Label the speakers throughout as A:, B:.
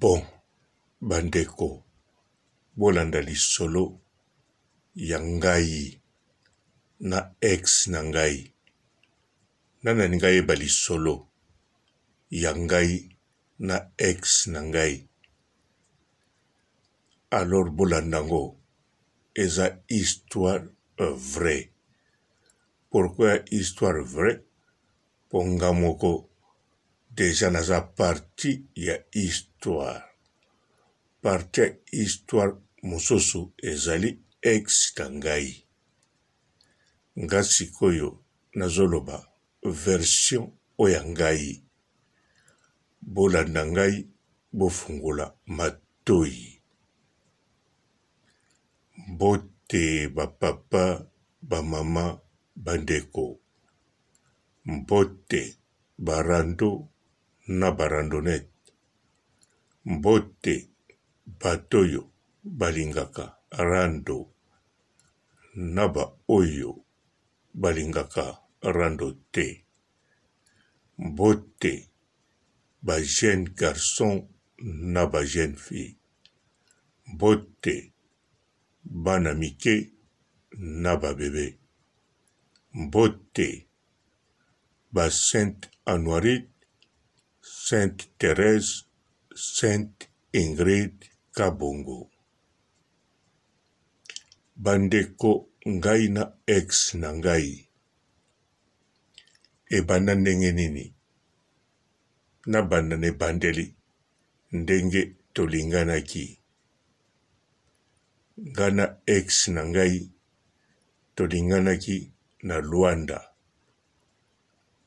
A: Bon ba ndeko bolanda lisolo ya ngai na ex na ngai. Nani alingi ayeba lisolo ya ngai na ex na ngai? Alors bolanda yango eza histoire vraie. Pourquoi histoire vraie? Po nga moko dejà naza partie ya histoire. Partie ya histoire mosusu ezali ex na ngai. Nga sikoyo nazoloba version oyo ya ngai. Bolanda ngai bofungola matoyi. Mbote ba papa, ba mama, ba ndeko. Mbote ba rando na ba randonnette. Mbote bato oyo balingaka rando na ba oyo balingaka rando te. Mbote ba jeunes garçons na ba jeunes filles. Mbote bana mike na ba bebe. Mbote ba Sainte Anuarite, Sainte Therèse, Sainte Ingrid Kabongo. Ba ndeko ngai na ex na ngai ebanda ndenge nini? Nabanda na ebandeli ndenge tolinganaki. Nga na ex na ngai tolinganaki na Luanda,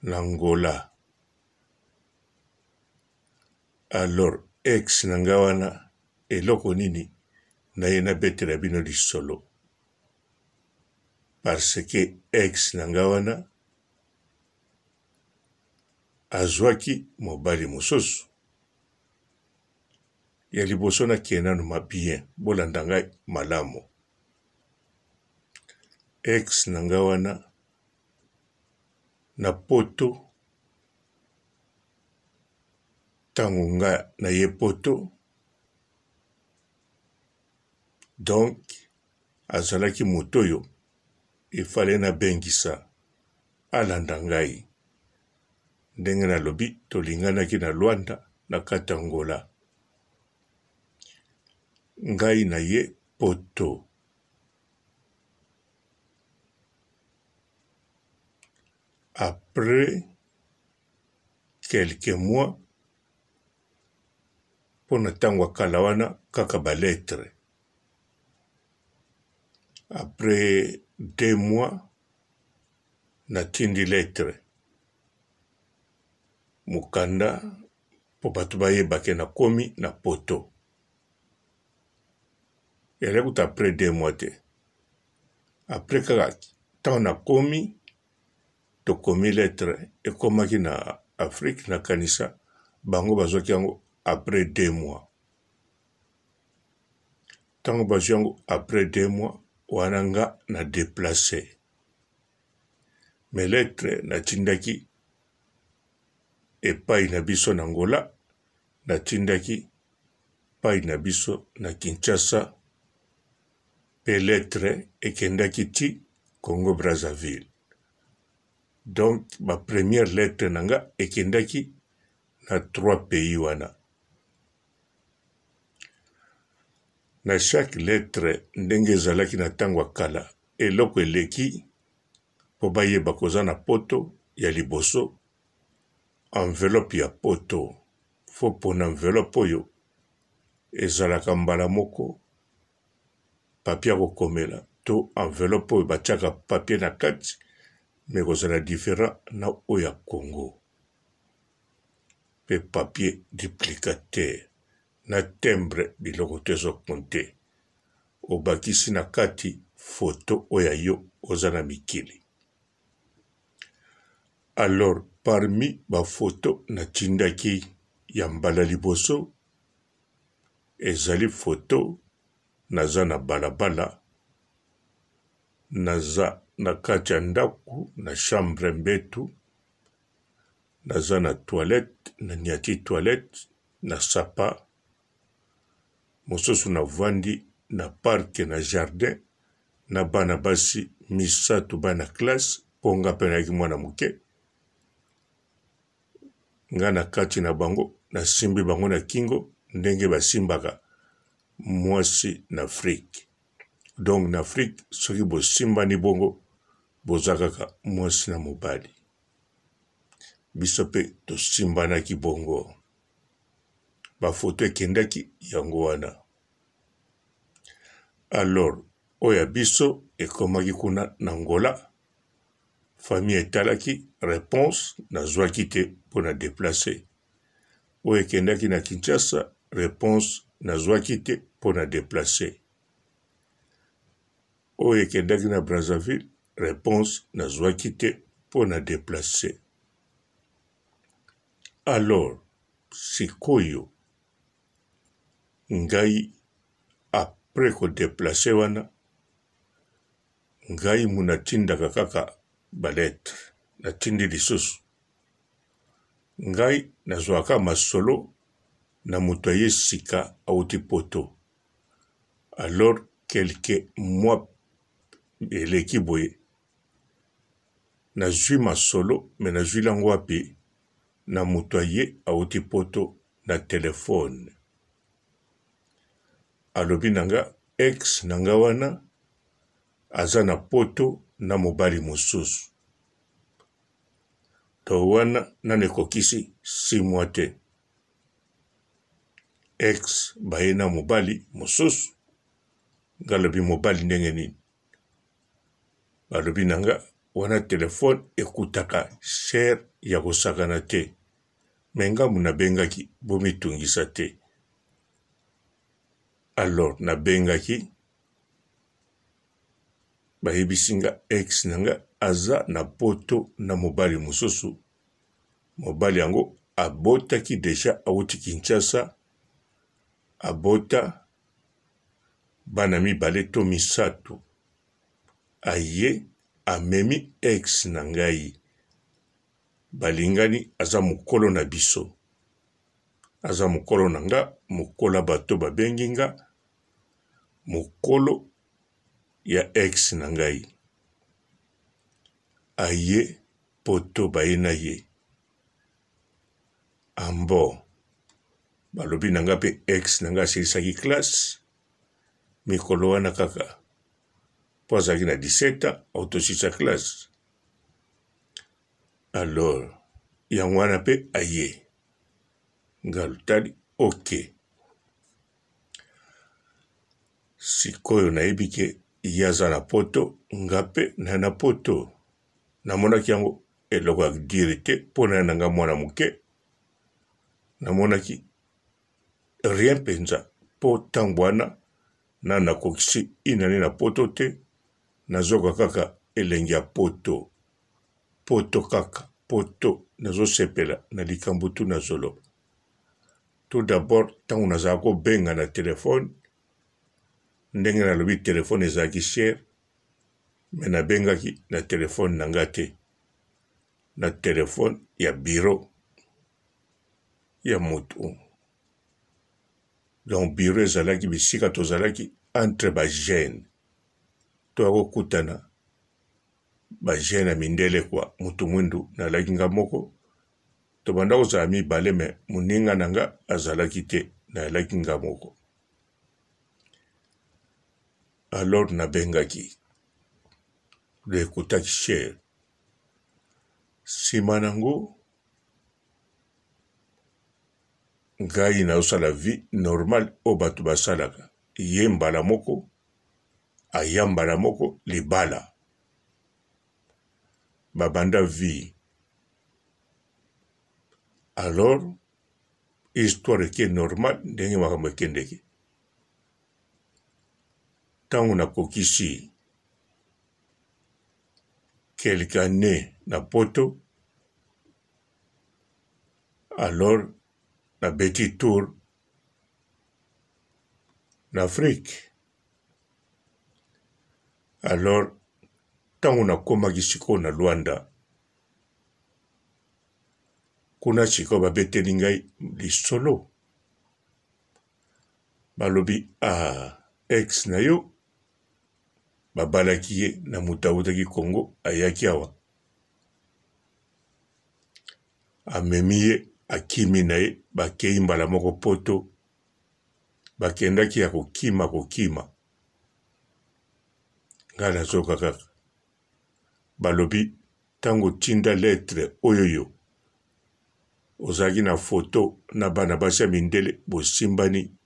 A: na Angola. Alors ex na nga wana eloko nini naye nabetela bino lisolo parce que ex na nga wana azwaki mobali mosusu. Ya liboso nakende nanu ma bien, bolanda ngai malamu. Ex na nga wana na poto tango nga naye poto donc azalaki moto oyo il fallait nabengisa alanda ngai ndenge nalobi tolinganaki na Luanda na kati ya Angola ngai na ye poto. Après quelques mois mpo na ntango ya kala wana kaka ba lettres après 2 mois natindi lettre mokanda mpo bato bayeba ke nakomi na poto. Ezali kutu après 2 mois te, après kaka ntango nakomi tokomi lettre ekomaki na Afrique nakanisa bango bazwaki yango après 2 mois. Ntango bazwi yango après 2 mois wana nga na deplacer mais lettre natindaki epai na biso na Angola, natindaki epai na biso na Kinshasa mpe lettre ekendaki ti Congo Brazzaville. Donc ba première lettre na nga ekendaki na trois pays wana. Na chaque lettre ndenge ezalaki na tango ya kala eloko eleki mpo bayeba koza na poto ya liboso enveloppe ya poto faut pona enveloppe oyo ezalaka mbala moko papier ya kokomela to enveloppe oyo batiaka papier na kati mais ekozala different na oyo ya Congo pe papier duplicateur na timbre biloko to ezo compter obakisi na kati photo oyo ya yo oza na mikili. Alors parmi ba photos natindaki ya mbala liboso ezali photo naza na balabala naza na kati ya ndaku na chambre mbetu naza na toilette na niati toilette na sapa. Mosusu navandi na parc na jardin na bana basi misatu bana classe po nga pe nayaki mwana moke. Nga na kati na bango nasimbi bango na kingo ndenge basimbaka mwasi na Afrique. Donc na Afrique soki bosimbani bongo boza kaka mwasi na mobali. Biso pe tosimbanaki bongo. Ba photo ekendaki yango wana. Alors oyo ya biso ekomaki kuna na Angola, famille etalaki reponse nazwaki te mpo na deplacer. Oyo ekendaki na Kinshasa reponse nazwaki te mpo na deplacer. Oyo ekendaki na Brazzaville reponse nazwaki te mpo na deplacer. Alors sikoyo ngai après ko deplacer wana ngai mu natindaka kaka ba lettre natindi lisusu ngai nazwaka masolo na moto aye sika awuti poto alors quelques mois eleki boye nazwi masolo mais nazwili yango wapi na moto aye awuti poto na telephone alobi na nga ex na nga wana aza na poto na mobali mosusu to wana nanu ekokisi 6 mois te ex baye na mobali mosusu nga alobi mobali ndenge nini balobi na nga wana telefone ekutaka cher ya kosakana te me ngambo nabengaki bomitungisa te alors nabengaki bayebisi nga ex na nga aza na poto na mobali mosusu mobali yango abotaki deja awuti Kinshasa abota bana mibale to misato aye amemi ex na ngai balingani aza mokolo na biso aza mokolo na nga mokola bato babengi nga mokolo ya ex na ngai aye poto baye na ye ambo balobi na nga mpe ex na nga asilisaki classe mikolo wana kaka mpo azalaki na 17 ans autosisa classe alors yango wana mpe aye nga lotali ok sikoyo nayebi ke ye aza na poto nga mpe na na poto namonaki yango eloko ya dire te mpo na na nga mwana moke namonaki rien mpenza mpo ntango wana na nakokisi inani na poto te nazoka kaka elengi ya poto poto kaka poto nazosepela na likambo tu nazoloba tout d'abord ntango nazala kobenga na telefone ndenge nalobi telefone ezalaki cher me nabengaki na telefone na nga te na telefone ya biro ya moto donc biro ezalaki bisika tozalaki entre ba jeune toya kokutana ba jeune ya mindele kua moto mwindu nalaki nga moko tobanda kozala mibale me moninga na nga azalaki te nayalaki nga moko alors nabengaki ekutaki cher nsima nango ngai nazosala vie normale oyo bato basalaka ye mbala moko aya mbala moko libala babanda vie alors histoire eke normal ndenge makambo ekendeki ntango nakokisi quelque année na poto alors nabeti tour na Afrique alors ntango nakomaki sikoyo na Luanda kuna sikoyo babeteli ngai lisolo. Balobi ah ex na yo babalaki ye na moto awutaki Congo ayaki awa amemi ye akimi na ye bakei mbala moko poto bakendaki ya kokima kokima ngai nazoka kaka balobi ntango otinda lettre oyo yo ozalaki na foto na bana basi ya mindele bosimbani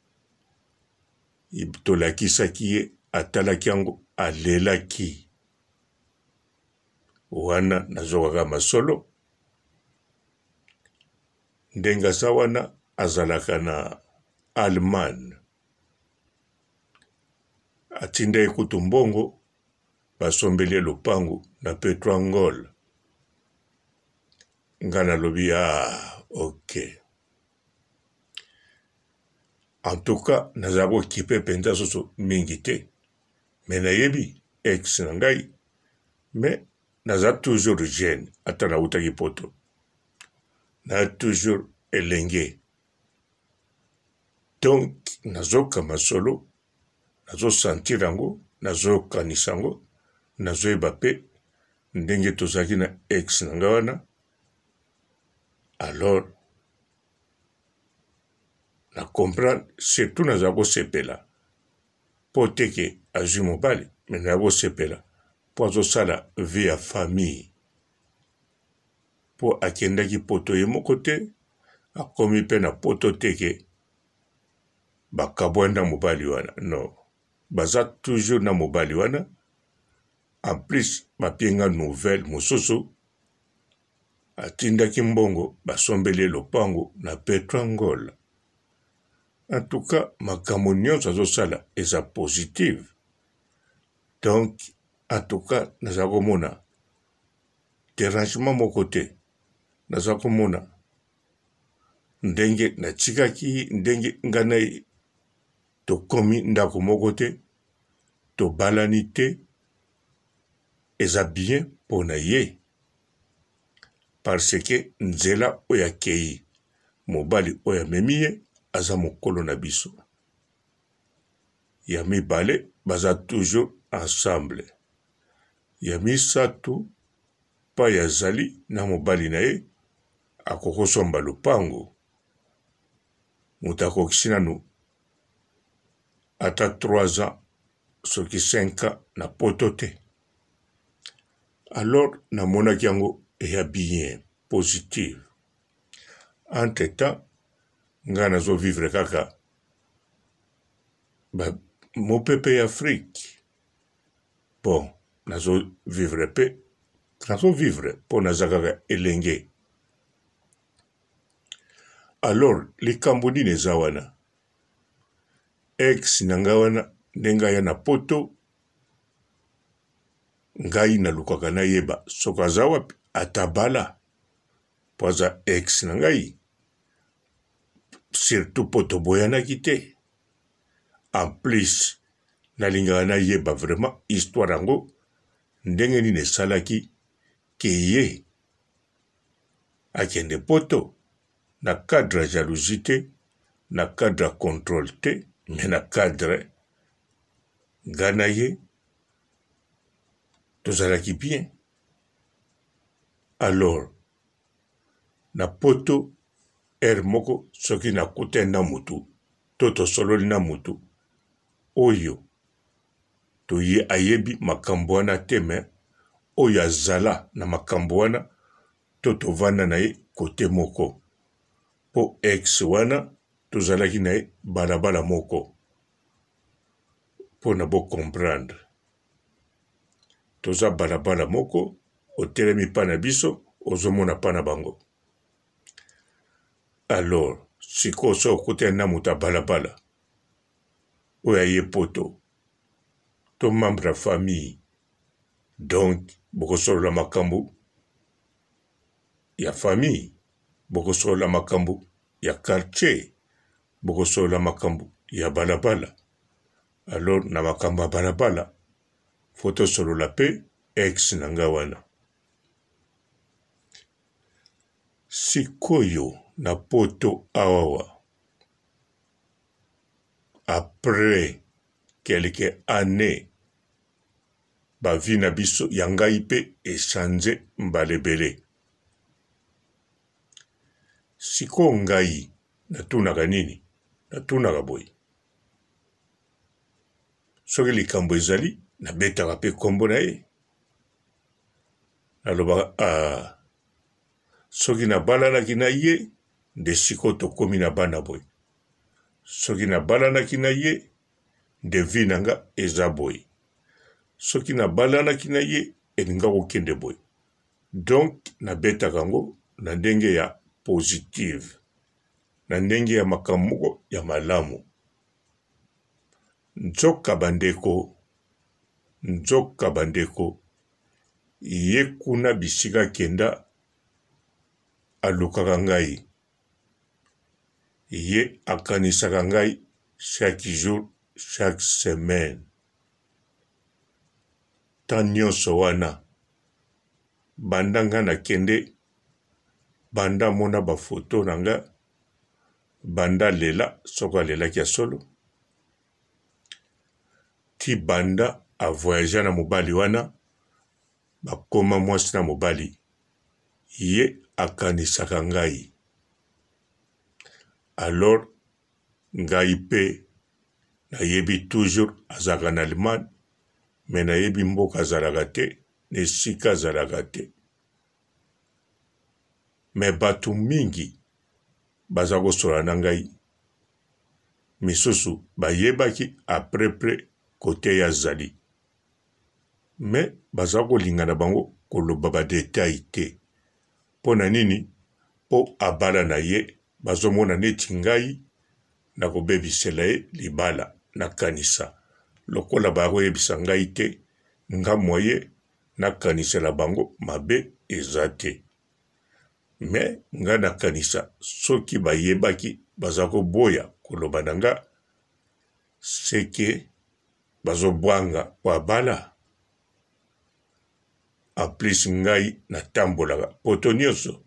A: tolakisaki ye atalaki yango alelaki wana nazokaka masolo ndenge aza wana azalaka na Allemagne atinda ye kutu mbongo basombeli ye lopango na Petrangol nga nalobi ah ok en tout cas nazala kokipe mpenza soso mingi te me nayebi ex na ngai me naza toujours jeune ata nawutaki poto na toujours elenge donc nazoka masolo nazo sentir yango nazokanisa yango nazoyeba mpe ndenge tozalaki na ex na ngai wana alors na comprendre surtout nazala kosepela mpo te ke azwi mobali me nazala kosepela mpo azosala vie ya famille mpo akendaki poto ye moko te akomi mpe na poto te ke bakabwani na mobali wana non baza toujours na mobali wana en plus bapie nga nouvelle mosusu atindaki mbongo basombeli ye lopango na Petrangol en tout cas makambo nyonso azosala eza positive donc en tout cas naza komona derangement moko te naza komona ndenge natikaki ndenge ngai na ye tokomi ndako moko te tobalani te eza bien mpo na ye parce que nzela oyo akei mobali oyo amemi ye aza mokolo na biso ya mibale baza toujours ensemble ya misato pai azali na mobali na ye akokosomba lopango moto akokisi nanu ata 3 ans soki 5 ans na poto te alors namonaki yango eya bien positive entre temps ngai nazo vivre kaka ba mopepe ya Afrique bon nazo vivre mpe nazo vivre mpo naza kaka elenge alors likambo nini eza wana ex na ngai wana ndenge aya na poto ngai nalukaka nayeba soki aza wapi ata bala mpo aza ex na ngai surtout mpo toboyanaki te en plus nalingaka nayeba vraiment histoire yango ndenge nini esalaki ke ye akende poto na cadre ya jalousie te na cadre ya controle te mais na cadre nga na ye tozalaki bien alors na poto heure moko soki nakutani na mutu to tosololi na mutu oyo toye ayebi makambo wana te me oyo azala na makambo wana to tovanda na ye kote moko po ex wana tozalaki na ye balabala moko pona bo comprendre toza balabala moko otelemi pa na biso ozomona pa na bango alors sikoyo soki okutani na moto ya balabala oyo aye poto to membre ya famille donc bokosolola makambo ya famille bokosolola makambo ya quartier bokosolola makambo ya balabala alors na makambo ya balabala fo tosolola mpe ex na ngai wana sikoyo na poto awawa. Après quelques annees ba vie na biso ya ngai pe e changer mbala ebele. Sikoyo ngai natunaka nini? Natunaka boye, soki likambo ezali nabetaka pe kombo na ye, nalobaka ah soki nabalanaki na ye nde sikoyo tokomi na bana boye, soki nabalanaki na ye nde vie na nga eza boye, soki nabalanaki na ye elinga kokende boye. Donc nabetaka yango na ndenge ya positive, na ndenge ya makambo moko ya malamu. Nzoka bandeko, nzoka bandeko, ye kuna bisika akenda alukaka ngai, ye akanisaka ngai chaque jour, chaque semaine. Temps nionso wana banda nga na kende, banda amona ba photos na nga, banda alela soki alelaki ya solo, ti banda a voyagea na mobali wana bakoma mwasi na mobali, ye akanisaka ngai alors Ngai pe nayebi toujours azalaka na Allemagne mais nayebi mboka azalaka te na esika azalaka te. Mais batu mingi baza kosolola na ngai misusu bayebaki à peu près cote ye azali mais baza kolinga na bango koloba ba details te. Pona nini? Po abala na ye bazomona neti ngai nakobebisela ye libala nakanisa lokola bakoyebisa ngai te nga moyen nakanisela bango mabe eza te mais nga nakanisa soki bayebaki baza koboya koloba na nga ce que bazobanga po abala en plus ngai natambolaka poto nionso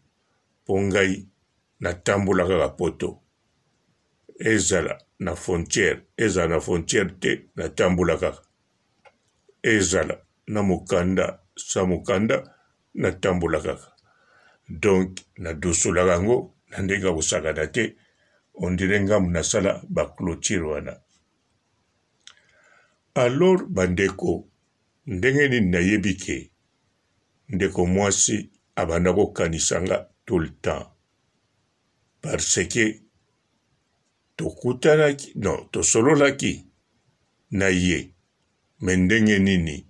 A: po ngai natambola kaka poto ezala na frontière ezala na frontière te natambola kaka ezala na mokanda sa mokanda natambola kaka donc nadosolaka yango na ndenge ya kosakana te on dirait ngambo nasala ba clôture wana alors bandeko ndenge nini nayebi ke ndeko mwasi abanda ko kanisa nga tout le temps parce que tokutanaki non tosololaki na ye mais ndenge nini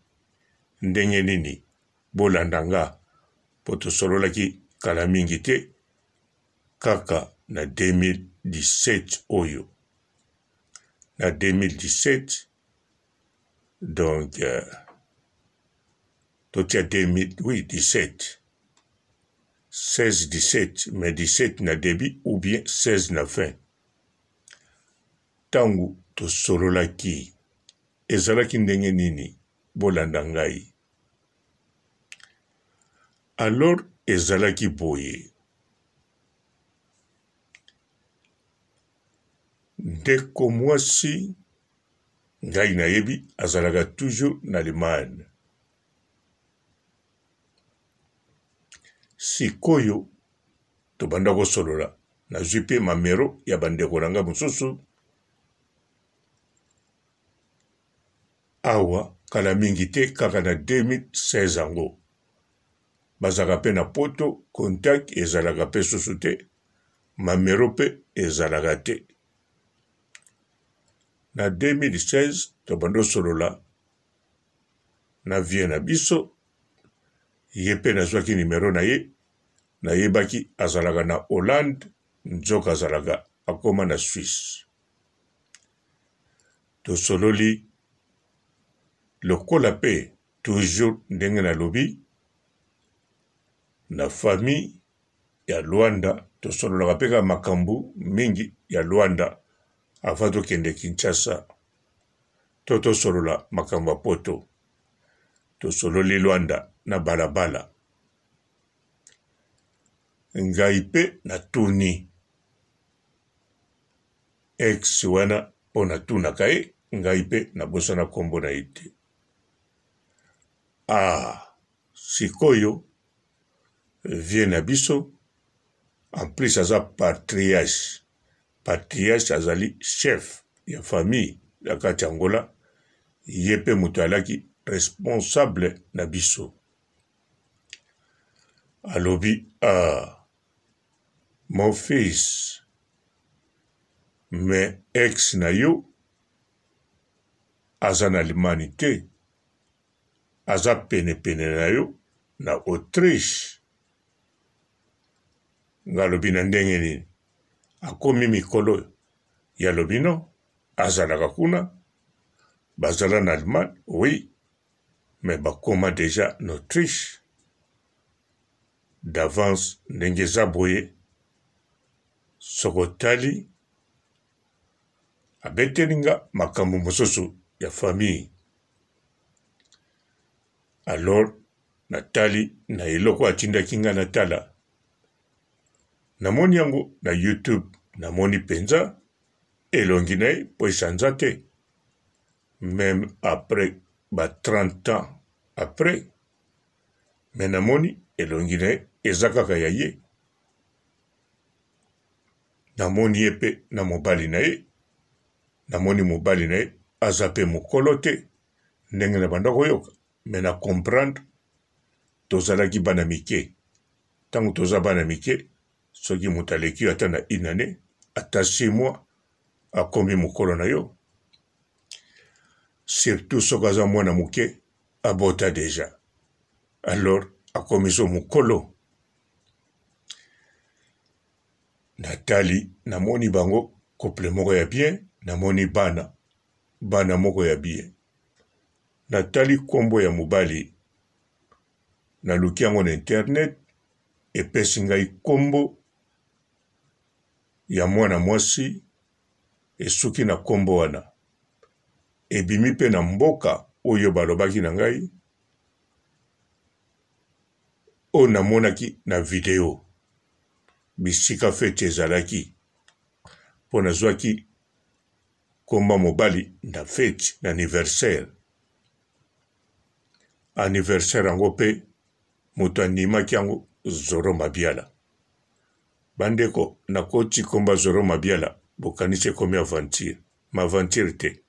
A: ndenge nini bolanda nga po tosololaki kala mingi te kaka na 2017 oyo na 2017 donc euh, totia 2000 oui 17 16 17 mais 17 na début ou bien 16 na fin ntango tosololaki ezalaki ndenge nini bolanda ngai alors ezalaki boye ndeko mwasi Ngai nayebi azalaka toujours na Allemagne. Sikoyo tobanda kosolola, nazwi mpe mamero ya bandeko na ngai mosusu awa kala mingi te, kaka na 2016 yango bazalaka mpe na poto, contact ezalaka mpe susu te, mamero mpe ezalaka te. Na 2016 tobandi osolola na vieux na biso, ye mpe nazwaki numero na ye, nayebaki azalaka na Hollande, nzoka azalaka akoma na Suisse. Tosololi lokola mpe toujours ndenge nalobi na famille ya Luanda tosololaka mpe kaka makambo mingi ya Luanda avant tokende Kinshasa to tosolola makambo ya poto. Tosololi Luanda na balabala. Ngai mpe natuni ex wana. Mpo natunaka ye, ngai mpe nabosana nkombo na ye te. Ah, sikoyo vie na biso en plus aza patriarche. Patriarche azali chef ya famille na kati ya Angola, ye mpe moto alaki responsable na biso. Alobi ah, mon fils, mais ex na yo aza na Allemagne te, aza penepene na yo na Autriche. Nga alobi na ndenge nini? Akomi mikolo oyo? Ye alobi non, azalaka kuna, bazala na Allemagne, oui, mais bakoma dejà na Autriche d'avance ndenge eza boye, soki otali abeteli nga makambo mosusu ya famille. Alors natali na eloko atindaki nga natala, namoni yango na YouTube, namoni penza elongi na ye po echanza te, meme après ba 30 ans après, mais namoni elongi na ye eza kaka ya ye. Namoni ye pe na mobali na ye, namoni mobali na ye aza pe mokolo te ndenge na banda koyoka, mais na comprendre tozalaki bana mike. Tango toza bana mike, soki moto aleki yo ata na une annee, ata 6 mois, akomi mokolo na yo. Surtout soki aza mwana moke, abota dejà. Alors akomi so mokolo. Natali, namoni bango couple moko ya bien, namoni bana, bana moko ya bien. Natali kombo ya mobali, naluki yango na internet, epesi ngai kombo ya mwana mwasi, esuki na kombo wana. Ebimi pe na mboka oyo balobaki na ngai, oyo namonaki na video bisika feti ezalaki, mpo nazwaki komba mobali na feti na anniversaire. Anniversaire yango mpe moto andimaki yango Zorro Mabiala. Bandeko, nakoti komba Zorro Mabiala, bokanisi ekomi aventure. M'aventure te.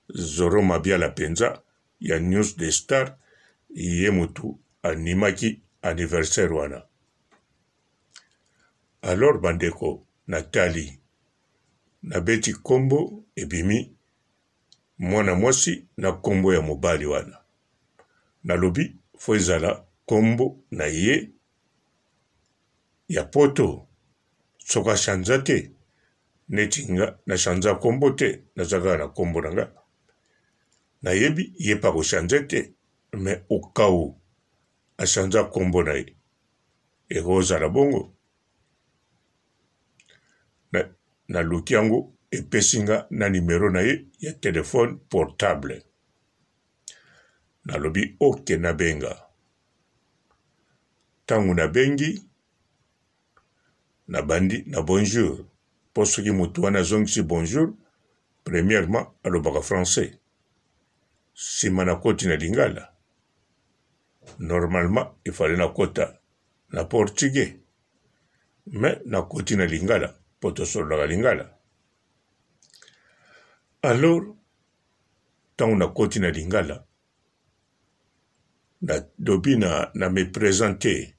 A: Zorro Mabiala penza ya News de Star ye mutu animaki anniversaire wana. Alors bandeko natali, nabeti kombo ebimi mwana mwasi na kombo ya mobali wana. Nalobi faut ezala kombo na ye ya poto soki a chanza te neti nga na chanza kombo te naza kaka na kombo na nga nayebi ye pe ako change te mais au cas où a chanza kombo na ye ekozala bongo naluki yango epesi nga na numero na ye ya telephone portable nalobi ok nabenga ntango nabengi nabandi na bonjour mpo soki moto wana azongisi bonjour premièrement alobaka français nsima nakoti na lingala normalement efale nakota na portugais mais nakoti na lingala mpo tosololaka lingala alors ntango nakoti na lingala nalobi na, na me presente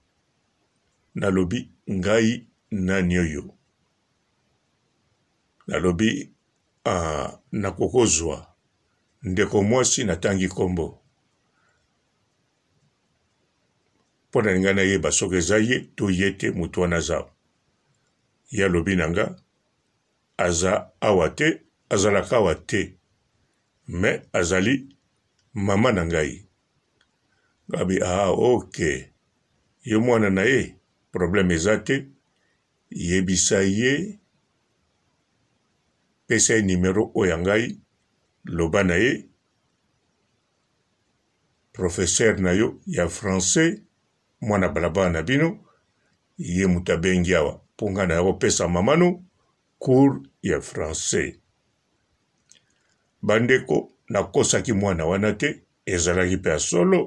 A: nalobi ngai nani oyo nalobi ah, nakokozwa ndeko mwasi natangi nkombo mpo na ngai nayeba soki eza ye to ye te moto wana aza ye alobi na nga aza awa te azalaka awa te mais azali mama na ngai ngabi ah ok ye mwana na ye problème eza te yebisa ye pesa ye numero oyo ya ngai loba na ye professeur na yo ya français mwana balabala na bino ye moto abengi awa mpo ngai naya kopesa mama no cours ya français. Bandeko, nakosaki mwana wana te, ezalaki mpe ya solo.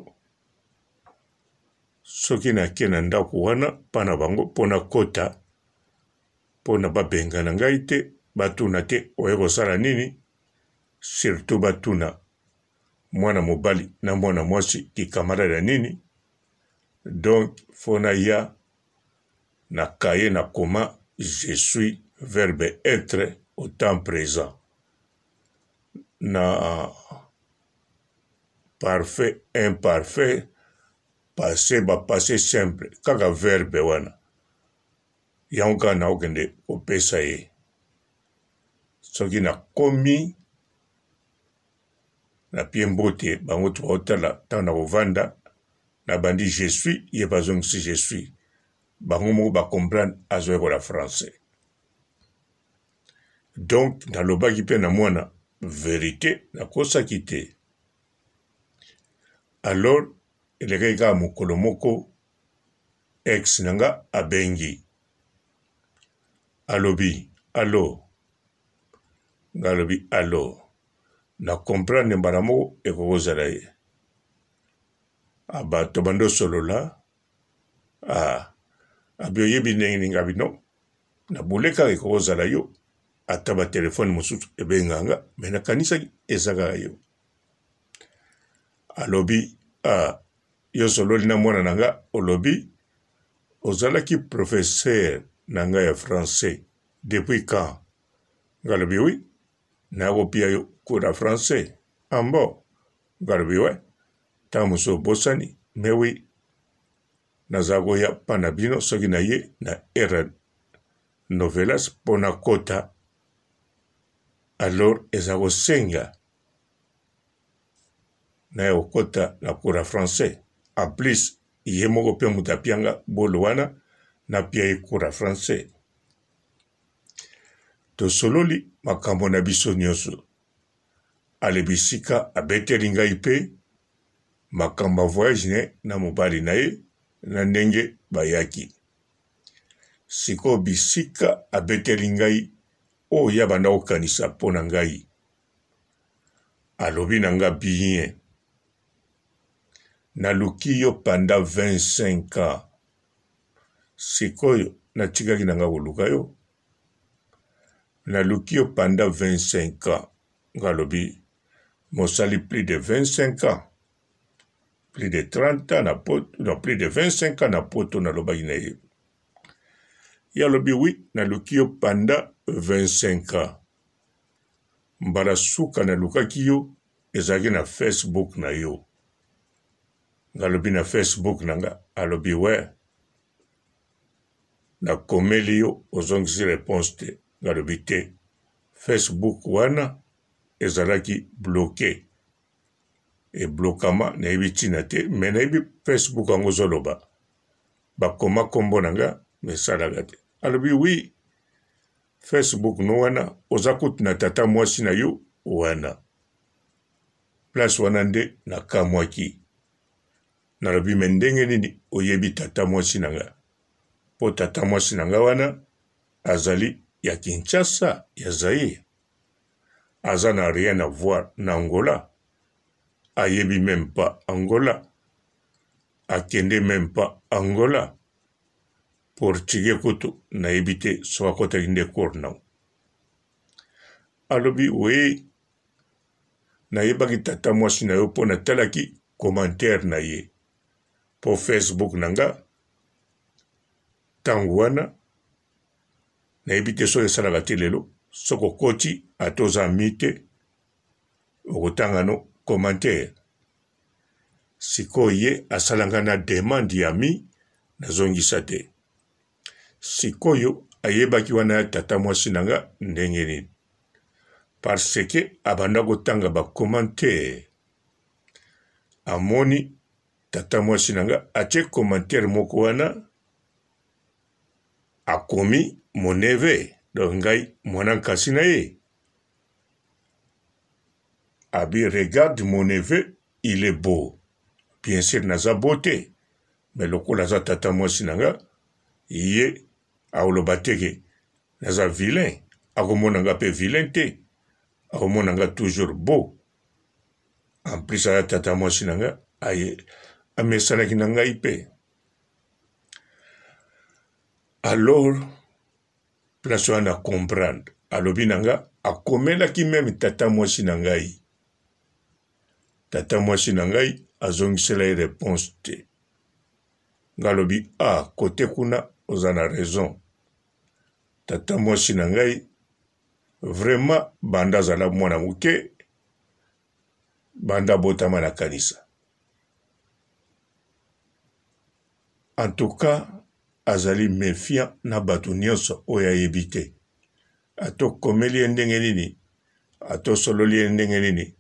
A: Soki nake na ndako wana mpa na bango mpo nakota, mpo na babengana ngai te, batuna te oye kosala nini, surtout batuna mwana mobali na mwana mwasi kikamarade ya nini. Donc fo naya na cahier na koma je suis verbe etre au temps present na parfait imparfait passe ba passe simple kaka verbe wana yango kaka nakokende kopesa ye soki nakomi na pie mbote bango to baotala ntango nakovanda nabandi je suis ye bazongisi je suis bango moko ba comprendre azoyekola français donc nalobaki mpe na mwana verite nakosaki te alors elekaki kaka mokolo moko ex na nga abengi alobi alo nga alobi alo na comprendre mbala moko ekoki kozala ye bato bando osolola ah, abi oyebi ndenge nini ngabi no na bule kaka ekoki kozala yo ata batelefone mosusu ebenga nga me nakanisaki eza kaka yo alobi ah, yo sololi na mwana na nga olobi ozalaki professeur na nga ya français depuis quand nga alobi oui nakopia yo cours ya français ambo ah nga alobi we ntango mosusu obosani mais oui naza koya mpa na bino soki na ye na era novelas mpo nakota alors eza kosenga naye kokota na cours ya français en plus ye moko mpe moto apianga bolo wana napia ye cours ya français tosololi makambo na biso nyonso Ale bisika abeteli ngai mpe makambo ya voyage ne na mobali na ye na ndenge bayaki. Sikoyo bisika abeteli ngai oyo ye abanda kokanisa mpo na ngai, alobi na nga bien, naluki yo pendant 25 ans, sikoyo natikaki na nga koluka yo. Naluki yo pendant 25 ans nga alobi mosali plus de 25 ans plus de 30 ans na poto non plus de 25 ans na poto nalobaki na ye ye alobi oui naluki yo pendant 25 ans mbala suka nalukaki yo ezalaki na facebook na yo nga alobi na facebook na nga alobi we Nakomeli yo ozongisi reponse te nalobi te Facebook wana ezalaki bloque eblokama nayebi ntina te mais nayebi Facebook yango ozoloba bakoma nkombo na nga mais esalaka te alobi oui Facebook no wana oza kutu na tata mwasi na yo wana place wana nde nakamwaki Nalobi me ndenge nini oyebi tata mwasi na nga? Po tata mwasi na nga wana azali ya Kinshasa, ya Zaire. Aza na rien à voir na Angola. Ayebi meme pas Angola. Akende meme pas Angola. Portugais kutu nayebi te soki akotaki nde cours nango. Alobi oui nayebaki tata mwasi na yo mpo natalaki commentaire na ye mpo Facebook na nga ntango wana nayebi te soki esalaka te lelo soki okoti ata oza ami te okotanga no commentaire sikoyo ye asala nga na demande ya ami nazongisa te Sikoyo ayebaki wana ya tata mwasi na nga ndenge nini? Parce que abanda kotanga ba commentaire amoni tata mwasi na nga atie commentaire moko wana akomi mon neveu donc ngai mwana nkasi na ye abi regarde mon neveu il est beau bien sûr naza beau te Mais lokola aza tata mwasi na nga, ye akoloba te ke naza vilain, akomona nga pe vilain te. Akomona nga toujours beau. En plus aza tata mwasi na nga, aye amesanaki na ngai mpe. Alors place wana comprendre, alobi na nga akomelaki meme tata mwasi na ngai. Tata mwasi na ngai azongisela ye reponse te. Nga alobi ah kote kuna oza na raison. Tata mwasi na ngai vraiment banda azala mwana moke, banda abotama na kanisa. En tout cas azali mefiant na bato nyonso oyo ayebi te. Ata okomeli ye ndenge nini, ata osololi ye ndenge nini,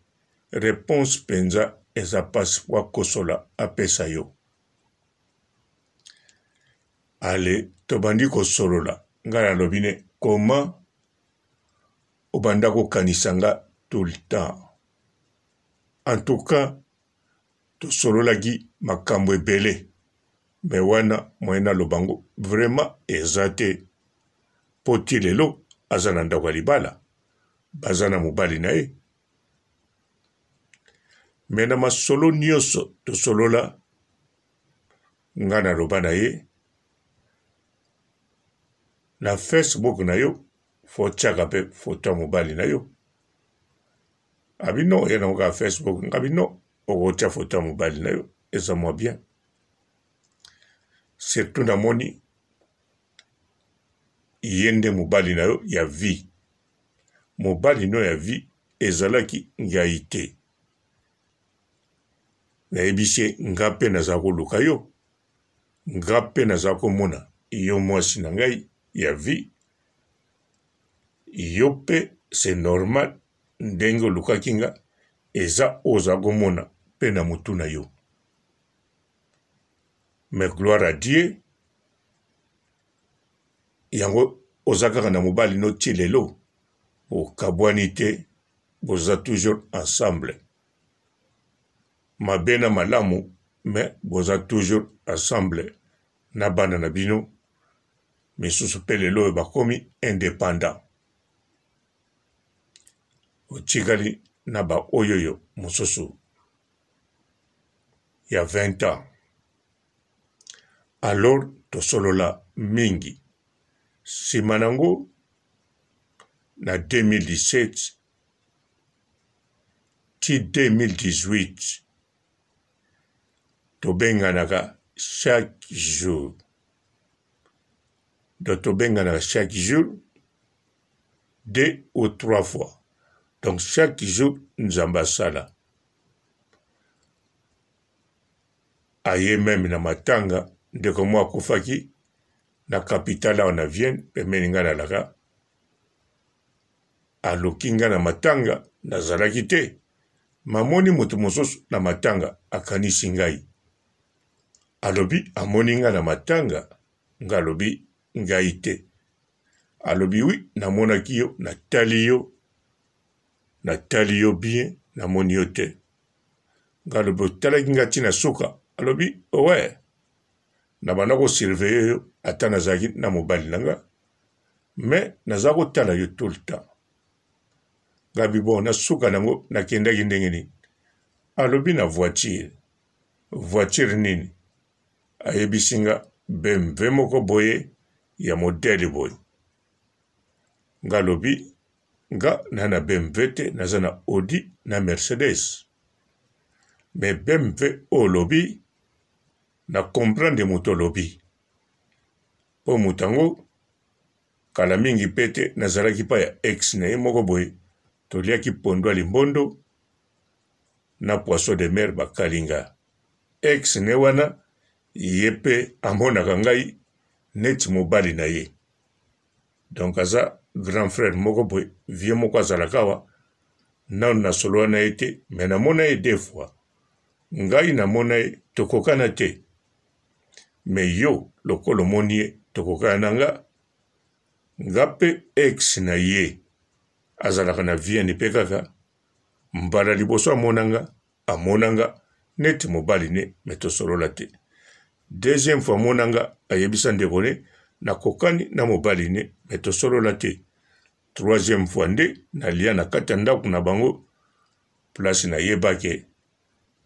A: reponse mpenza eza mpasi mpo akosola apesa yo. Ale tobandi kosolola, ngai nalobi ne comment obanda kokanisa nga tout le temps. En tout cas tosololaki makambo ebele mais wana moyen naloba ngo vraiment eza te po ti lelo aza na ndako ya libala baza na mobali na ye mais na masolo nyonso tosolola nga naloba na ye na Facebook na yo fo tiaka mpe foto ya mobali na yo. Abi non ye nango kaka Facebook nga bi non okotia foto ya mobali na yo eza mwa bien surtout namoni ye nde mobali na yo ya vie mobali no ya vie ezalaki ngai te nayebisi ye nga mpe naza koluka yo nga mpe naza komona yo mwasi na ngai ya vie yo mpe c'est normal ndenge olukaki nga eza oyo oza komona mpe na mutu na yo mais gloire à Dieu yango oza kaka na mobali no ti lelo okabwani te boza toujours ensemble mabe na malamu mais boza toujours ensemble na bana na bino misusu mpe lelo oyo bakomi independant otikali na ba oyoyo mosusu ya 20 ans alors tosolola mingi nsima nango na 2017 ti 2018 tobenganaka chaque jour donc tobenganaka chaque jour deux ou trois fois donc chaque jour nzambe asala aye meme na matanga ndeko moko akufaki na capitale awa na Vienne pembeni ngai nalaka aluki ngai na matanga nazalaki te mamoni moto mosusu na matanga akanisi ngai alobi amoni ngai na matanga ngai alobi ngai te Alobi oui namonaki yo natali yo natali yo bien namoni yo te. Nga alobi otalaki nga ti na suka? Alobi ouais na banda ko surveiller yo ata nazalaki na mobali na nga mais naza kotala yo tout le temps. Nga bi bon na suka nango nakendaki ndenge nini? Alobi na voiture. Voiture nini? Ayebisi nga BMW moko boye ya modèle boye. Nga alobi nga na na BMW te naza na Audi na Mercedes. Mais BMW oyo olobi na comprendre moto olobi. Po moto yango kala mingi pe te nazalaki pa ya ex na ye moko boye toliaki pondu ya limbondo na poisson de mer bakalinga. Ex ne wana ye pe amonaka ngai neti mobali na ye donc aza grand frère moko boye vieux moko azalaka awa nanu nasolola na ye te mais namona ye deux fois ngai namona ye tokokana te mais yo lokola omoni ye tokokana na nga nga pe ex na ye azalaka na vienne pe kaka mbala liboso amona nga amona nga neti mobali ne mais tosolola te deuxième fois amona nga ayebisa ndeko ne nakokani na mobali ne mais tosolola te. Troisième fois nde nalia na kati ya ndako na bango, place nayeba ke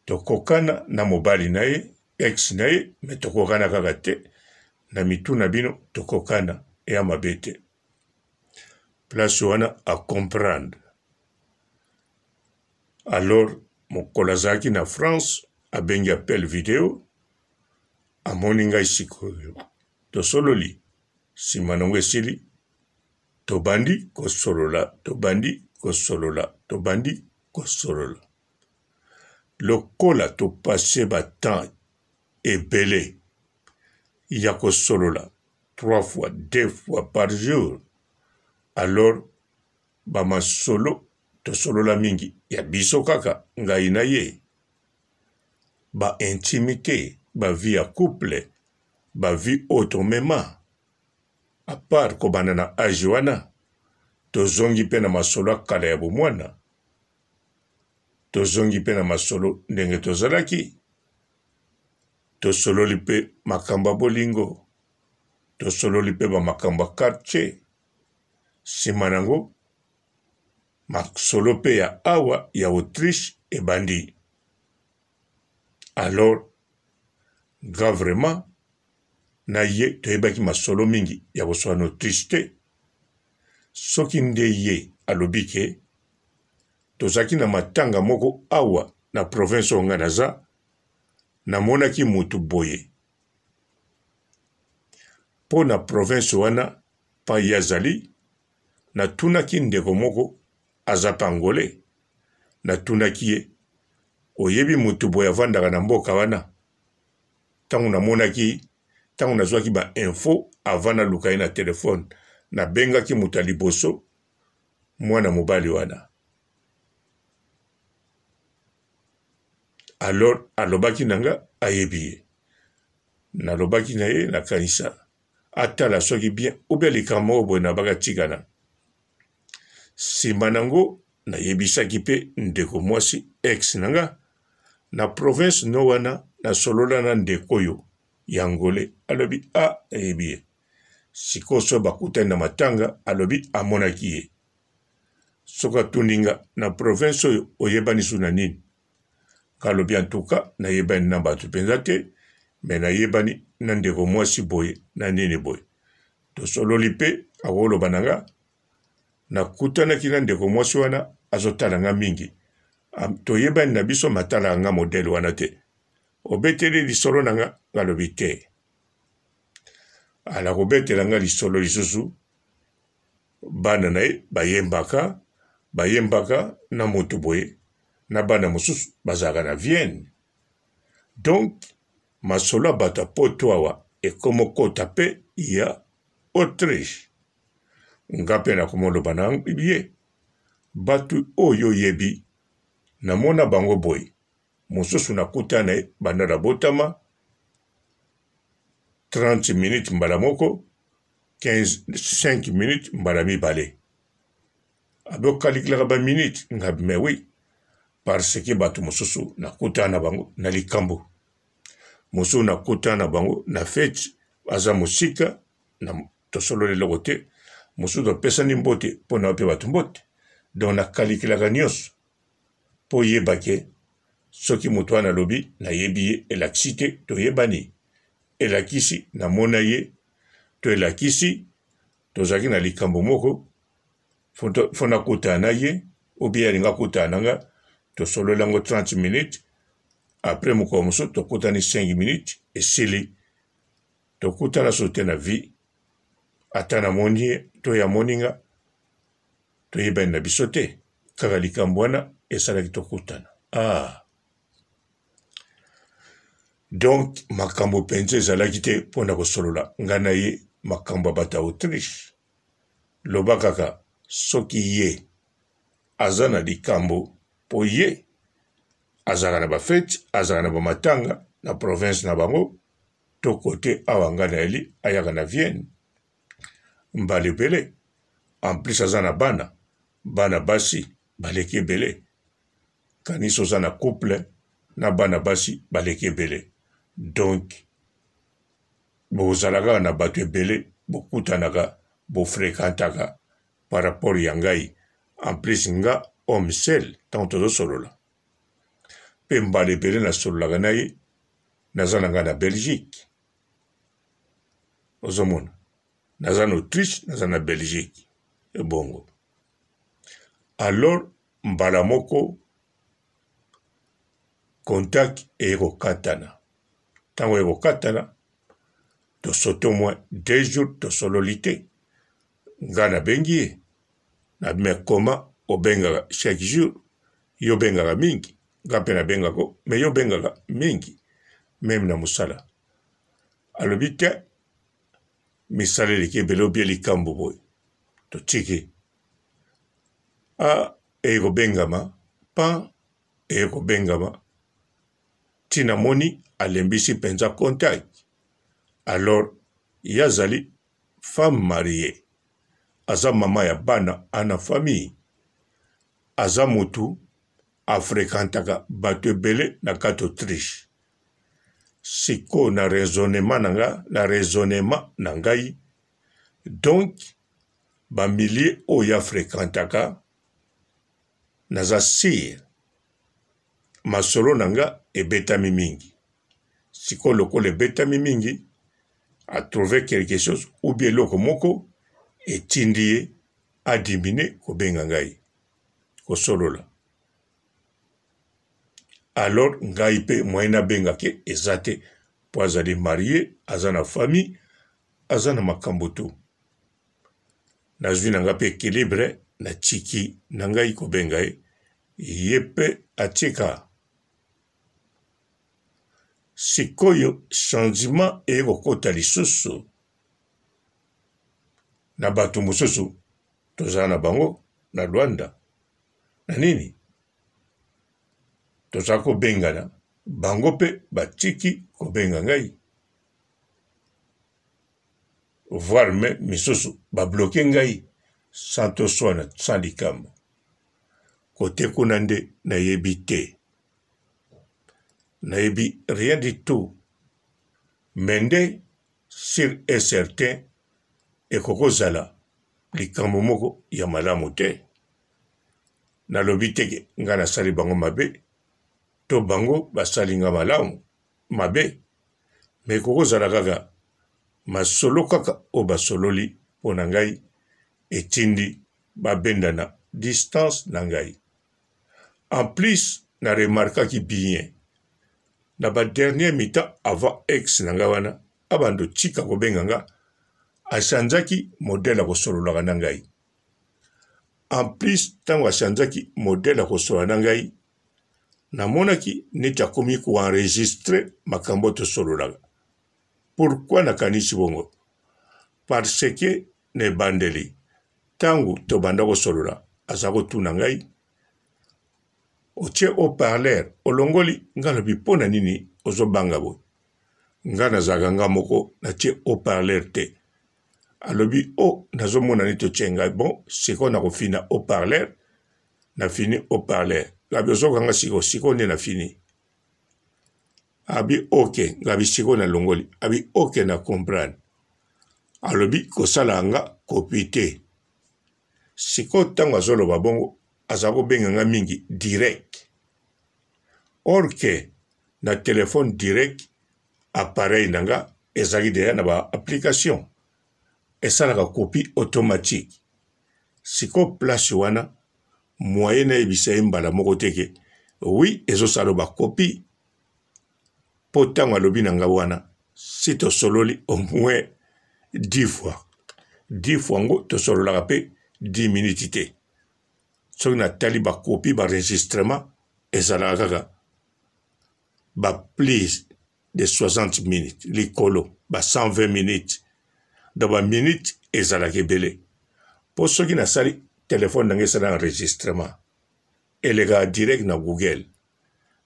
A: tokokana na mobali na ye, ex na ye, mais tokokana kaka te na mitu na bino, tokokana eya mabe te. Place wana a comprendre. Alors mokolo azalaki na France, abengi appel video, amoni ngai sikoyo, tosololi, sima nango esili, tobandi kosolola, tobandi kosolola, tobandi kosolola. Lokola to passer ba temps ebele ya kosolola trois fois, deux fois par jour, alors ba masolo tosolola mingi ya biso kaka ngai na ye, ba intimite, ba vie ya couple, ba vie oyo tomema, à part kobanda na age wana, tozongi mpe na masolo ya kala ya bomwana, tozongi mpe na masolo ndenge tozalaki, tosololi mpe makambo ya bolingo, tosololi mpe ba makambo ya quartier, sima na yango masolo mpe ya awa ya Autriche ebandi. Alors nga vraiment na ye toyebaki masolo mingi ya kosolola na Autriche te. Soki nde ye alobi ke tozalaki na matanga moko awa na province oyo nga naza, namonaki mutu boye mpo na province wana pa ye azali, natunaki ndeko moko aza pe angolais, natunaki ye oyebi mutu boye avandaka na mboka wana? Tango namonaki, tango nazwaki ba info avant naluka ye na telephone, nabengaki moto ya liboso, mwana mobali wana. Alors alobaki na nga ayebi ye. Nalobaki na ye nakanisa atala soki bien ou bien likambo moko boye nabaka tikana. Sima nango nayebisaki pe ndeko mwasi ex na nga na province no wana nasolola na ndeko oyo ya Angolais alobi ah nayebi ye. Sikoyo soki bakutani na matanga alobi amonaki ye. Soki atuni nga na province oyo oyebani su na nini? Nga alobi en tout cas nayebani na bato mpenza te mais nayebani na ndeko mwasi boye na nini boye. Tosololi mpe akoloba na nga nakutanaki na ndeko mwasi wana azotala nga mingi toyebani na biso matalaka nga modele wana te obeteli lisolo na nga ngalobi te ala kobetela nga lisolo lisusu bana na ye bayembaka bayembaka na moto boye na bana mosusu bazalaka na Vienne donc masolo ya bato ya poto awa ekomokota mpe ya Autriche nga mpe nakomoloba na ye bato oyo oyebi namona bango boye mosusu nakuta na ye banda nabotama 30 minutes mbala moko 15 5 minutes mbala mibale adokalikilaka ba minutes nga mais oui parce que bato mosusu nakutana na bango na likambo mosusu nakutana na bango na feti aza mosika na tosololi eloko te mosusu topesani mbote mpo na mpe bato mbote donc nakalikilaka nyonso mpo oyeba ke soki moto wana alobi nayebi ye elakisi te toyebani elakisi namona ye to elakisi tozalaki na likambo moko fo nakutana na ye ou bien alingi akutana na nga tosololi yango 30 minutes après mokolo mosusu tokutani 5 minutes esili tokutana so te na vie ata namoni ye to ye amoni nga toyebani na biso te kaka likambo wana esalaki tokutana ah Donc makambo mpenza ezalaki te mpo na kosolola ngai na ye makambo ya bato ya Autriche. Loba kaka soki ye aza na likambo mpo ye azalaka na bafeti, azalaka na bamatanga na province na bango to kote awa ngai nayeli ayaka na Vienne mbala ebele. En plus aza na bana, bana basi baleki ebele. Kanisa oza na couple na bana basi baleki ebele donc bozala kaka na bato ebele bokutanaka bofrekantaka. par rapport ya ngai. En plus nga homme seul ntango tozosolola mpe mbala ebele nasololaka na ye, naza na ngai na Belgique, ozomona naza na Autriche, naza na Belgique ebongo alors mbala moko contact eye kokatana. Ntango eye kokatana, tosote au moins 2 jours tosololi te. Nga nabengi ye na mais comment obengaka chaque jour, yo obengaka mingi, nga mpe nabengako mais yo obengaka mingi meme na mosala. Alobi te misala eleki ebele obie likambo boye, totiki a eye kobengama pan eye kobengama ti namoni alembisi mpenza contact. Alors ye azali femme mariee, aza mama ya bana, ana famille, aza mutu a frequentaka bato ebele na kati Autriche. Sikoyo na raisonnement na nga, na raisonnement na ngai, donc ba milieu oyo a frequentaka, naza sur masolo na nga ebetami mingi. Sikoyo lokola ebetami mingi, a trouver quelque chose ou bien eloko moko etindi ye a diminuer kobenga ngai kosolola. Alors ngai mpe moyen nabenga ke eza te mpo azali marie, aza na famille, aza na makambo tout. Nazwi na ngai mpe equilibre, natiki na ngai kobenga ye, ye mpe atika. Sikoyo changement eye kokota lisusu na bato mosusu tozala na bango na Luanda na nini, toza kobengana bango mpe batiki kobenga ngai, voire meme misusu ba bloquer ngai sans toswana, sans likambo. Kote kuna nde nayebi te, nayebi rien du tout, mais nde sur et certain ekoki kozala likambo moko ya malamu te. Nalobi te ke ngai nasali bango mabe to bango basali ngai malamu mabe, mais ekoki kozala kaka masolo kaka oyo basololi mpo na ngai etindi babendana distance na ngai. En plus na remarkaki bien na ba dernier mi-temps avant ex na ngai wana abanda otika kobenga nga, achangeaki modèle ya kosololaka na ngai. En plus ntango achangeaki modèle ya kosolola na ngai, namonaki neti akomi ko enregistrer makambo tosololaka. Pourquoi nakanisi bongo? Parce que na ebandeli ntango tobanda kosolola aza kotuna ngai otie haut-parleur olongoli ngai, alobi mpo na nini ozobanga boye, ngai nazalaka ngai moko natie haut-parleur te. Alobi o oh, nazomona neti otie ngai, bon sikoyo nakofina haut-parleur, nafini haut-parleur, ngabi ozoka nga sikoyo, sikoyo nde nafini. Abi ok, ngabi sikoyo nalongoli. Abi ok, na comprendre. Alobi kosala nga kopi te. Sikoyo ntango azoloba bongo aza kobenga nga mingi direct, or que na telefone direct appareil na nga ezalaki deja na ba application esalaka copie automatique. Sikoyo place wana moyen nayebisa ye mbala moko te ke oui ezosala ba copie, mpo ntango alobi na nga wana si tosololi au moins 10 fois, 10 fois yango tosololaka mpe 10 minutes te. Soki natali ba copie ba enregistrement ezalaka kaka ba plus de 60 minutes likolo ba 120 minutes, donc ba minutes ezalaka ebele. Mpo soki nasali telefone na ngai esala enregistrement elekaka direct na Google,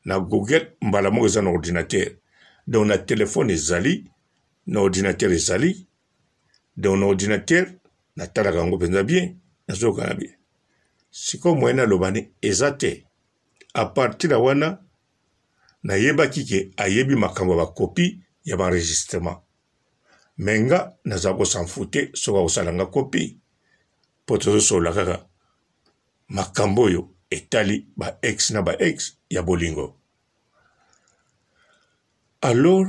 A: na Google mbala moko eza na ordinateur, donc na telefone ezali na ordinateur ezali, donc na ordinateur natalaka yango mpenza bien, nazokana bien. Sikoyo moyen naloba ne eza te. A partir ya wana nayebaki ke ayebi makambo ya bakopi ya ba enregistrement, mais nga naza ko s'en foutre soki akosala nga kopi. mpo tozosolola kaka makambo oyo etali ba ex na ba ex ya bolingo. Alors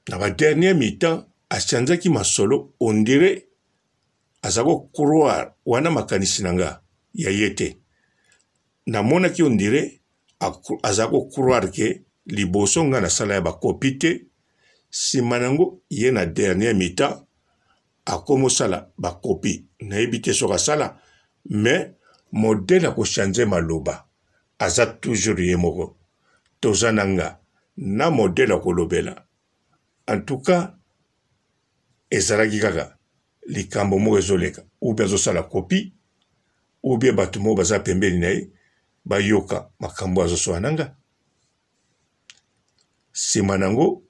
A: na ba dernier mi-temps achangeaki masolo on dirait aza ko croire wana makanisi na nga ya ye te. Namonaki on dirait aza ko croire ke liboso nga nasala ya ba copie te, sima nango ye na dernier mi-temps akomosala ba copie. Nayebi te soki asala mais modèle ya ko changer maloba aza toujours ye moko. Toza na nga na modèle ya kolobela en tout cas ezalaki kaka likambo moko ezoleka ou bien azosala copie ou bien bato moko baza pembeni na ye bayoka makambo azosola na nga. Sima nango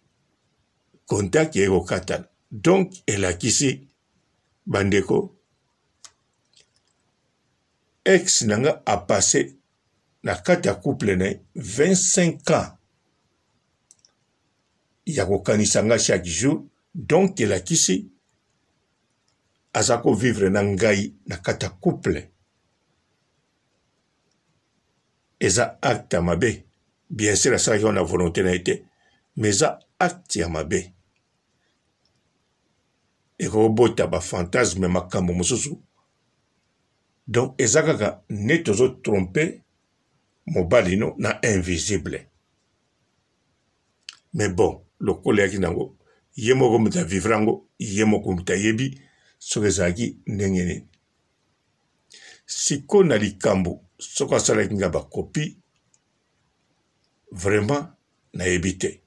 A: contact eye kokatana donc elakisi bandeko ex na nga a passe na kati ya couple na ye 25 ans ya kokanisa nga chaque jour donc elakisi aza ko vivre na ngai na kati ya couple eza acte ya mabe bien sûr asalaki yango na volonté na ye te mais eza acte ya mabe ekobota ba fantasme makambo mosusu donc eza kaka neti ozo trompe mobali no na invisible mais bon lokola eyaki nango ye moko moto avivre yango ye moko moto ayebi soki ezalaki ndenge nini Sikoyo na likambo soki asalaki nga ba copie vraiment nayebi te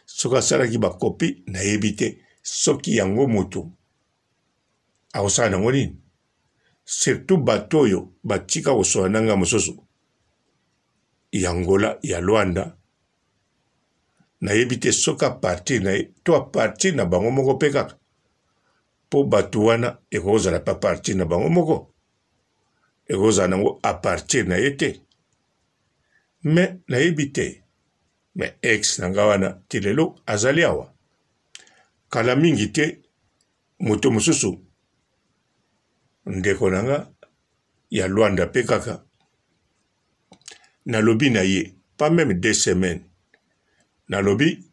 A: soki asalaki ba copie nayebi te soki yango moto akosala nango nini surtout bato oyo batika kosola na nga mosusu ya Angola ya Luanda nayebi te soki a partir na ye to a partir na bango moko mpe kaka mpo bato wana ekozala mpe a partir na bango moko ekozala nango a partir na ye te me nayebi te me ex na nga wana ti lelo azali awa kala mingi te moto mosusu ndeko na nga ya Luanda mpe kaka nalobi na ye pas meme deux semaines nalobi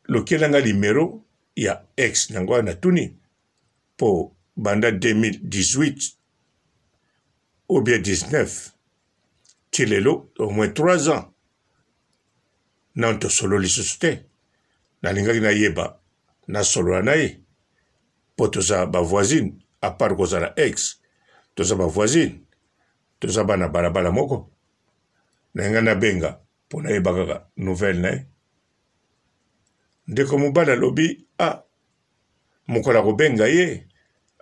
A: lokela nga limero ya ex na ngo natuni mpo banda 2018 ou bien 19 ti lelo au moins 3 ans nano tosolo lisusu te nalingaki nayeba nasolola na ye mpo toza ba voisine à part kozala ex toza ba voisine toza bana balabala moko na ngai nabenga mpo nayeba kaka nouvelle na ye ndeko mobali alobi a ah, mokolo akobenga ye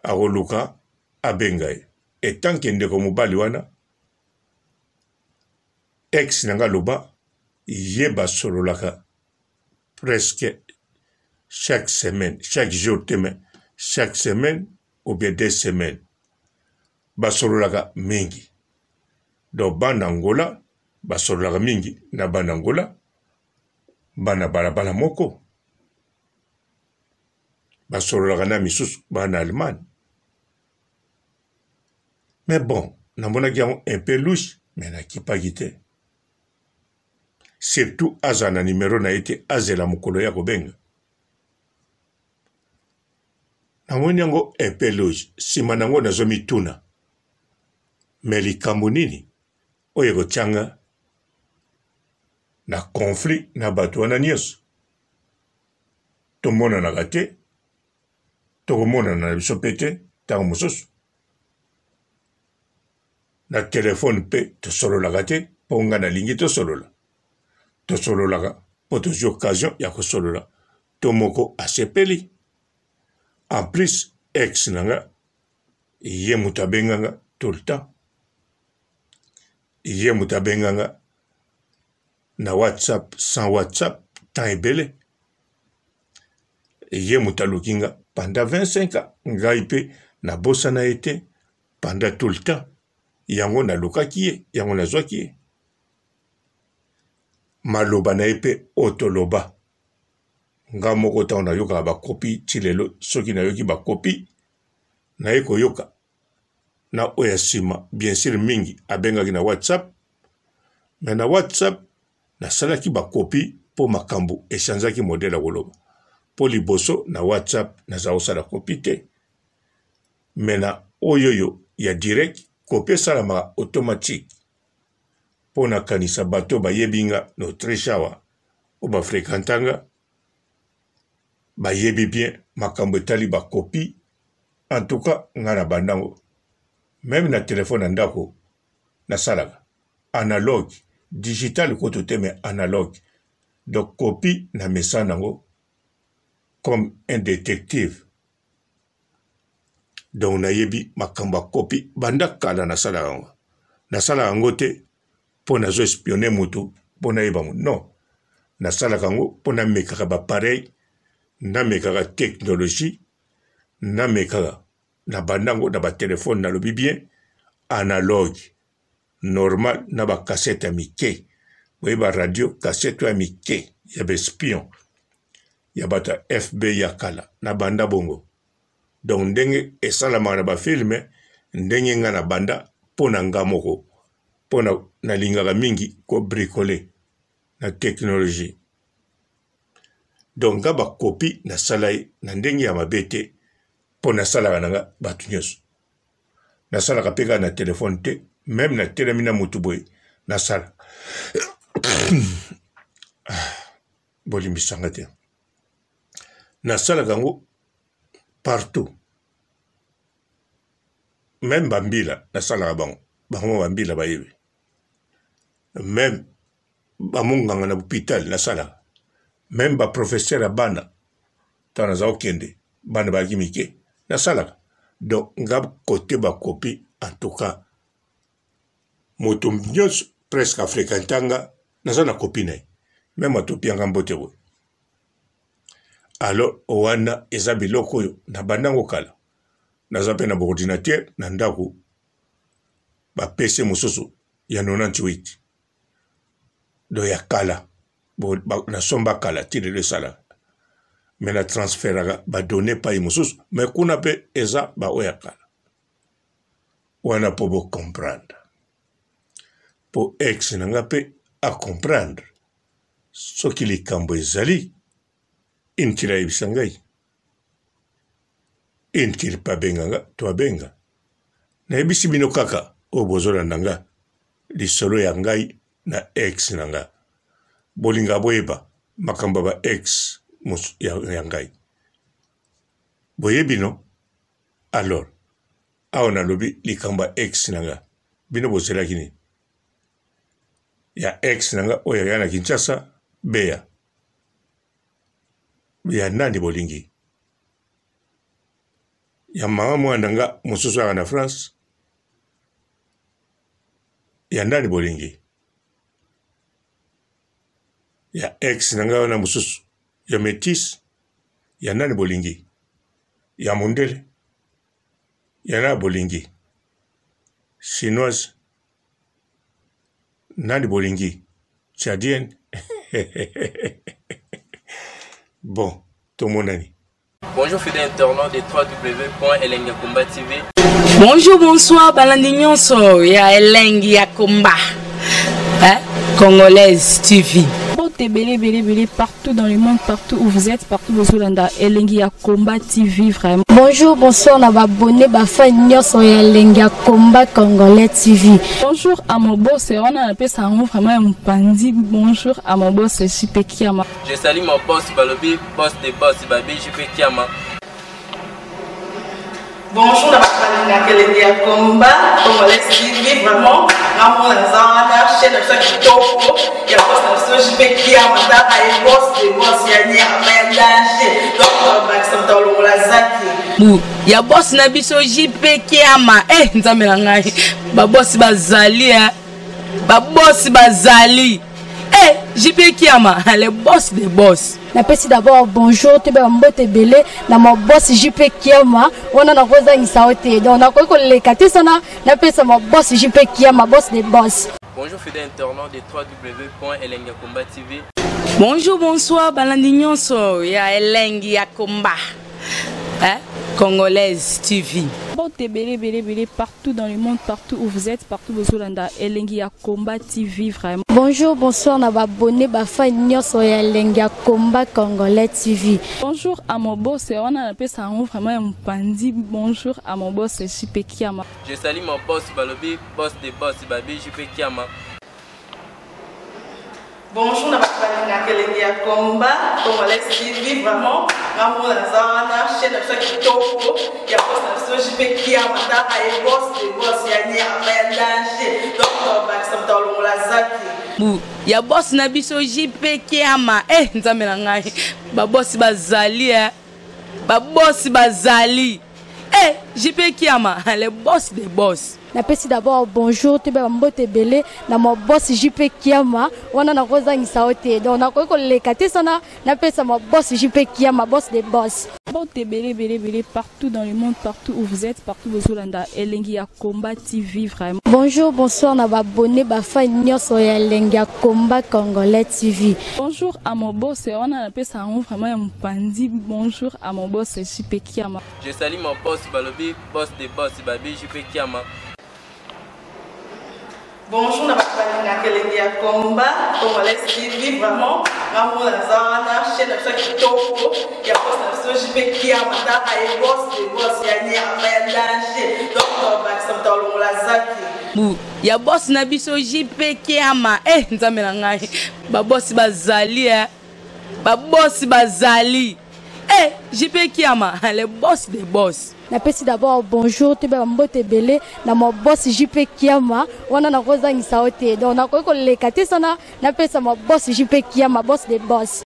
A: akoluka abenga ye etanke ndeko mobali wana ex na nga aloba ye basololaka presque chaque semaine chaque jour te mais chaque semaine ou bien deux semaines basololaka mingi donc bana Angola basololaka mingi na bana Angola bana balabala moko basololaka na misusu bana Allemagne mais bon namonaki yango un peu louche mais nakipaki te surtout azala na numero na ye te azela mokolo ya kobenga namoni yango un peu louche nsima na yango nazomituna me likambo nini oyo ekotia nga na conflit na bato wana nyonso tomonanaka te tokomonana na biso mpe te ntango mosusu na telefone mpe tosololaka te mpo nga nalingi tosolola tosololaka mpo tozwi occasion ya kosolola to moko asepeli en plus ex na nga ye moto abenga nga tout le temps ye moto abenga nga na whatsapp sans whatsapp temps ebele ye moto aluki nga pendant 25 ans ngai mpe nabosana ye te pendant tout le temps yango nalukaki ye yango nazwaki ye maloba na ye mpe oyo toloba nga moko ntango nayokaka bakopi ti lelo soki nayoki bakopi. Naye koyoka na oyo ya nsima, bien sur mingi abengaki na WhatsApp, mais na WhatsApp nasalaki ba copie mpo makambo echangeaki modèle ya koloba, mpo liboso na WhatsApp nazala kosala copie te, mais na oyo oyo ya direct copie esalamaka automatique. Mpo nakanisa bato bayebi nga na Autriche awa oyo ba frequenta nga bayebi bien makambo etali ba copie. En tout cas nga na banda yango meme na telefone ya ndako nasalaka analogue, digital kutu te mais analogue. Donc copie na mesana yango comme un detective. Donc nayebi makambo ya copie banda kala nasalaka yango. Nasalaka yango te mpo nazo espionner mutu mpo nayeba ngo, non, nasalaka yango mpo namekaka ba appareil, namekaka technologie, namekaka na banda yango na ba telefone, nalobi bien analogue normal na ba cassette ya mike, boye ba radio cassette ya mike ya ba espion ya bato ya FBI ya kala, na banda bongo. Donc ndenge esalamaka na ba film, ndenge nga na banda mpo na nga moko, mpo na nalingaka mingi ko bricoler na technologie. Donc nga ba copie nasala ye na ndenge ya mabe te, mpo nasalaka na nga bato nyonso. Nasalaka mpe kaka na telefone te, meme natelemi na motu boye nasala. Bolimbisa nga te, nasalaka yango partout, meme ba mbila nasalaka bango, bango ba mbila bayebi, meme ba monganga na hopital nasalaka, meme ba professeur ya bana ntango naza kokende bana bayaki mike nasalaka. Donc nga kote ba copie, en tout cas moto nyonso presque afréquenta nga naza na copie na ye, meme atopi yanga mbote boye. Alors wana eza biloko oyo na banda yango kala. Naza mpe na baordinateur na ndako, ba PC mosusu ya 98 donc ya kala, nasomba kala ti lelo esalaka, mais na transferaka ba données epai mosusu, mais kuna mpe eza ba oyo ya kala wana mpo bo comprendre, mpo ex na nga mpe a comprendre soki likambo ezali inutile ayebisa ngai, inutile mpe abenga nga to abenga. Nayebisi bino kaka oyo bozolanda nga lisolo ya ngai na ex na nga. Bolinga boyeba makambo ya ba ex ya, ya ngai, boyebi no? Alors awa nalobi likambo ya ex na nga, bino bozelaki nini? Ya ex na nga oyo aya na Kinshasa beya ya nani bolingi? Ya mama mwana na nga mosusu aka na France, ya nani bolingi? Ya ex na nga wana mosusu ya metis, ya nani bolingi? Ya mondele, ya nani bolingi? Chinoise, nani bolingi? Tchadienne. Bon, tomonani.
B: Bonjour fidèle internaute de www.elengiyakomba TV.
C: Bonjour, bonsoir, balandi nyonso ya Elengi ya Komba. Hein? Congolaise TV.
D: Mbote ebele ebele ebele partout dans le monde, partout où vous êtes, partout bozolanda Elengi ya Combat TV vraiment.
E: Bonjour, bonsoir na ba abonnés, ba fans nyonso ya Elengi ya Combat Congolais TV.
D: Bonjour à mon boss, wana napesa yango vraiment ya mopanzi. Bonjour à mon boss JP Kiama.
B: Je salue mon boss balobi boss de boss babi JP Kiama.
F: Bonjour na bato balingaka elengi ya combat congolais TV, vraiment ngamona naza wana chaîne na biso ya kitoko ya boss na biso JP Kiama, tala ye boss de boss ya nyama ya danger, donc bakisa moto alongola zaki
C: bu ya boss na biso JP Kiama. Nzambe na ngai, ba boss bazali, eh. Ba boss bazali. JP Kiama, le boss des boss.
E: Napesi d'abord bonjour toyeba mbote ebele na ma boss JP Kiama, wana nakozangisa yo te, donc nakoki koleka te sana napesa ma boss JP Kiama, boss des boss.
B: Bonjour fidèle internaute de www.elengiyakomba TV.
C: Bonjour, bonsoir balandi nyonso ya Elengi ya Komba. Hein? Congolaise TV.
D: Mbote ebele ebele ebele partout dans le monde, partout où vous êtes, partout bozolanda Elengi ya Combat TV vraiment.
E: Bonjour, bonsoir na ba abonné ba fan nyonso ya Elengi ya Combat Congolais TV.
D: Bonjour à mon boss, wana napesa yango vraiment ya mopanzi. Bonjour à mon boss JP Kiama.
B: Je salue mon boss balobi, boss de boss babi JP Kiama.
F: Bonjour na bato balingaka Elengi ya Combat Congolais TV, vraiment nga moko naza wana, chaîne na biso ya kitoko ya boss na biso JP Kiama, taka ye boss de boss ya nyama ya danger, donc tobakisa moto alongola zaki
C: bu ya boss na biso JP Kiama. Eh, nzambe na ngai, babosi bazali, eh babosi bazali, eh JP Kiama, le boss de boss.
E: Napesi d'abord bonjour, toyeba bambote ebele na ma boss JP Kiama, wana nakozangisa yo te, donc nakoki koleka te sana napesa ma boss JP Kiama, boss de boss.
D: Mbote ebele ebele ebele partout dans le monde, partout où vous êtes, partout bozolanda Elengi ya Combat TV vraiment.
E: Bonjour, bonsoir na ba abonné ba fan nyonso ya Elengi ya Combat Congolais TV.
D: Bonjour à mon boss, wana napesa yango vraiment ya mopanzi. Bonjour à mon boss JP Kiama.
B: Je salue mon boss balobi, boss de boss babi JP Kiama.
F: Bonjour na bato balingaka Elengi ya Combat Congolais TV, vraiment nga moko naza wana, chaîne na biso ya kitoko ya boss na biso JP Kiama, taka ye boss de boss ya nyama ya danger, donc tobakisa moto alongola zaki
C: bu ya boss na biso JP Kiama. Eh, nzambe na ngai, babosi bazali, eh babosi bazali, eh JP Kiama, le boss de boss.
E: Napesi d'abord bonjour, toyeba bambote ebele na ma boss JP Kiama, wana nakozangisa yo te, donc nakoki koleka te sana napesa ma boss JP Kiama, boss de boss.